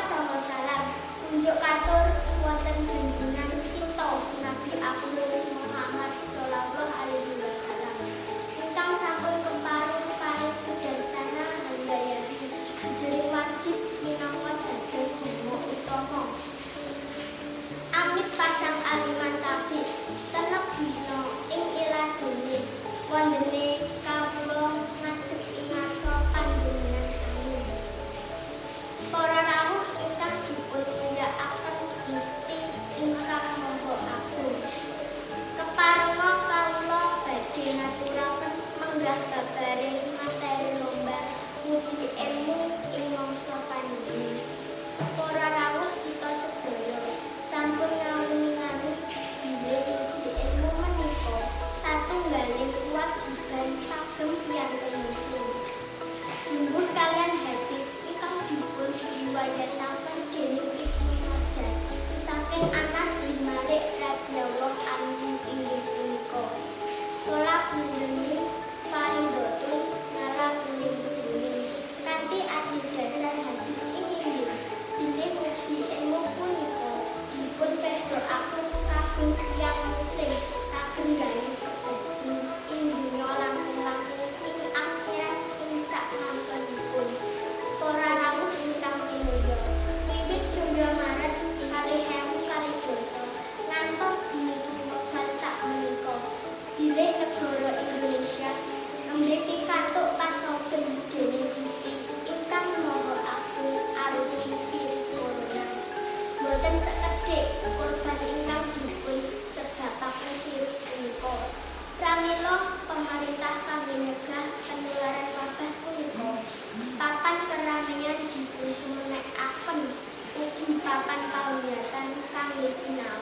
saha salam kunjuk katur wonten junjungan kita Nabi Agung Muhammad sallallahu alaihi wasallam ingkang sampun kepareng paring sudarsana handayani jejering wajib minangka dados jarma utama. Amit pasang aliman tabi tenep dina ing iladene wondene kawula ngadeg ing ngarsa panjenengan sami. Para rawuh ingkang dipun mulyakaken Gusti ingkang Maha Agung. Keparenga kawula badhe ngaturaken menggah babaring materi lomba ngudi ilmu ing mangsa pandemi. Para rawuh, kita sedaya sampun ngawiningani bilih ngudi ilmu menika satunggaling kewajiban kagem piyantun muslim. Jumbuh kaliyan hadis ingkang dipun riwayataken dening Ibnu Majah saking Anas bin Malik radhiyallahu anhu inggih punika: "Thalabul ilmi faridatun 'ala kulli muslimin." Kanthi adhedhasar hadis ini bilih ngudi ilmu punika dipun fardhoaken kagem tiyang muslim kagem gayuh kebaji ing donya langkung-langkung ing akhirat ing sakmantenipun. Para rawuh ingkang minulya, wiwit setunggal Maret 2020 ngantos dumugi wekdal sakmenika, bilih negara Indonesia nembe pikantuk pacoben dening Gusti ingkang Maha Agung arupi virus corona. Boten sekedhik korban ingkang dipun sebabaken virus punika. Pramila pemerintah kangge nyegah penularan wabah punika, papan keramaian dipun sumenekaken, ugi papan pawiyatan kangge sinau.